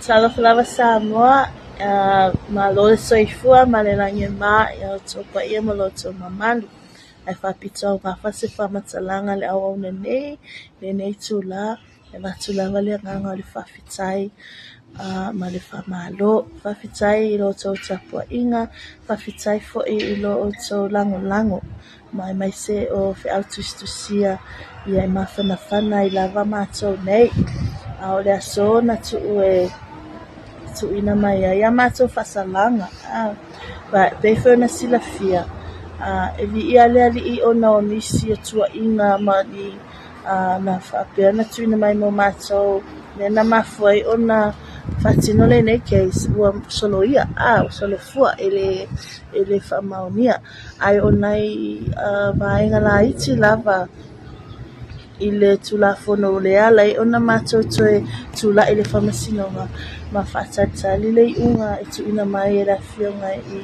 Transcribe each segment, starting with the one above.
Talofa lava Samoa, malo le soifua ma le lagi e mama i lo outou paia ma lo outou mamalu. Ae faapito augafa se faamatalaga i le auauna nei i lenei itula, e avatu lava le agaga o le faafetai ma le faamalo. Faafetai i lo outou tapuaiga, faafetai foi i lo outou lagolago ma aemaise o feau tusitusia e mafanafana ai lava matou nei. A o le aso na tuu e tuuina mai ai a matou faasalaga, e pei foi ona silafia, e viia le Alii ona o nisi o tuuaiga ma ni na faapea ona tuuina mai mo matou lea na mafua ai ona faatino lenei case ua soloia, ua solofua e le faamaonia. Ae o nai vaega laiti lava i le Tulafono lea e ala ai ona matou toe tulai i le Faamasinoga ma faatalitali le iuga e tuuina mai e le Afioga i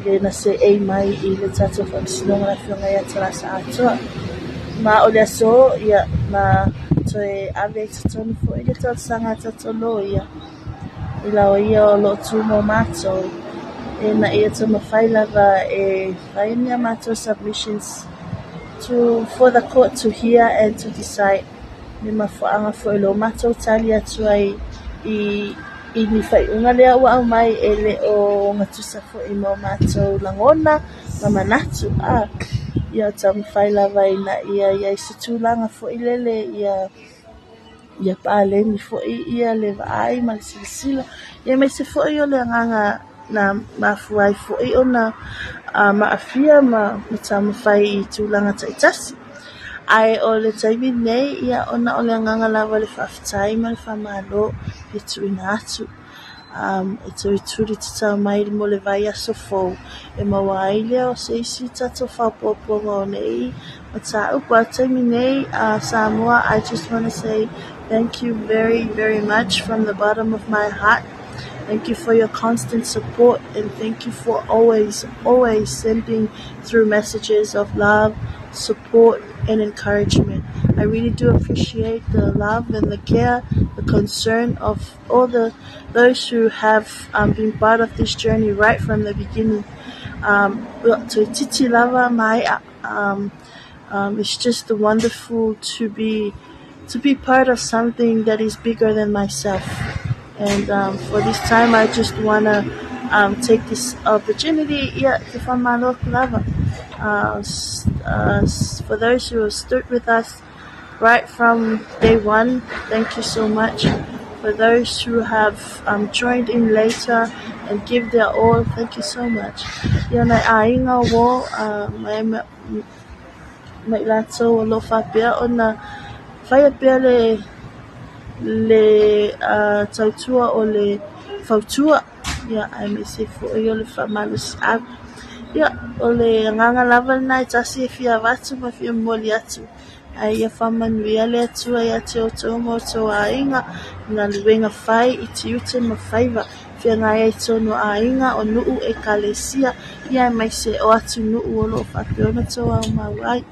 le na seei mai i le tatou Faamasinoga, le Afioga ia Tarasa Atoa. Ma o le aso, ia, na toe ave i totonu foi le talosaga a tatou loia i loia o lo o tu mo matou, ina ia taumafai lava e fai ni a matou submissions for the court to hear and to decide le mafuaaga foi o lea ua matou tali atu ai i ni faaiuga lea ua aumai e le o gatusa foi ma o matou lagona ma manatu. Ia taumafai lava ina ia i ai se tulaga foi lele ia paleni foi ia le vaai ma le silasila, aemaise foi o le agaga na mafua ai foi ona maafia ma taumafai i tulaga taitasi. Ae o le taimi nei, ia, ona o le agaga lava o le faafetai ma le faamalo e tuuina atu. E tulituli tatau mai mo le vaiaso fou e maua ai lea o se isi tatou faaopoopoga o nei mataupu. A o le taimi nei, Samoa, I just want to say thank you very, very much from the bottom of my heart. Thank you for your constant support and thank you for always, always sending through messages of love, support, and encouragement. I really do appreciate the love and the care, the concern of all the those who have been part of this journey right from the beginning. Toeitiiti lava maea. It's just wonderful to be part of something that is bigger than myself. And for this time, I just wanna take this opportunity, yeah, to faamalo atu lava. For those who have stood with us right from day one, thank you so much. For those who have joined in later and give their all, thank you so much. Ia nai aiga o mai ma i latou o lo o faapea ona faia pea le tautua o le fautua, ia, aemaise foi o le faamalosiau. Ia, o le agaga lava lena e tasi e fia avatu ma fia momoli atu. Ae ia faamanuia le Atua ia te outou ma outou aiga, i galuega fai i tiute ma faiva, feagai ai tonu o aiga, o nuu, ekalesia, ia aemaise o atunuu o lo o faapea ona outou aumau ai.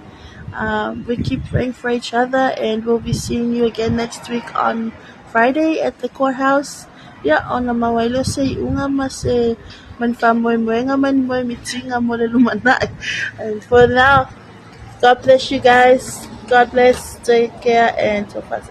We keep praying for each other and we'll be seeing you again next week on Friday at the courthouse. Ia, ona maua ai lea o se iuga ma se ma ni faamoemoega ma ni moemitiga mo le lumanai. And for now, God bless you guys. God bless. Take care and tofa.